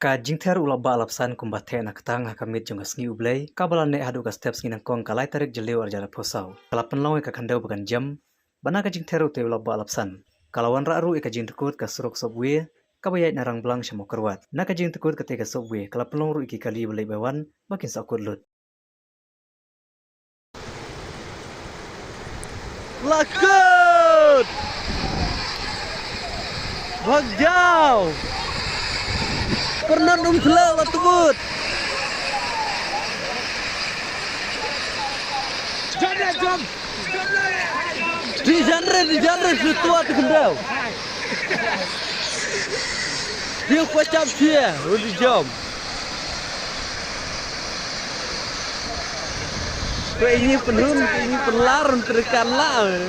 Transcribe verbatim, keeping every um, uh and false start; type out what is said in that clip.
Ka jingther u Lapbah Lapsan kumba theh na ktang ha ka miet jong ka sngi U Blei, kaba la neh haduh ka step sngi nyngkong ka lai tarik Jylliew arhajar arphew saw, ka la pynlong ïa ka khyndew ba kan jem. Bad na ka jingther utei u Lapbah Lapsan, ka la wanrah ruh ïa ka jingtykut ka surok subway kaba ïaid na Rangblang sha Mawkyrwat. Na ka jingtykut katei ka subway ka la pynlong ruh ïa ki kali ba leit ba wan ba kin sahkut lut. Lakut! Bhag jao! Pernat um thlak la tubut! Di genre, di genre, di tua tu kendau. Dia kau cap dia, udah jam. Kau ini penun, kau ini penlarun, terikan lah.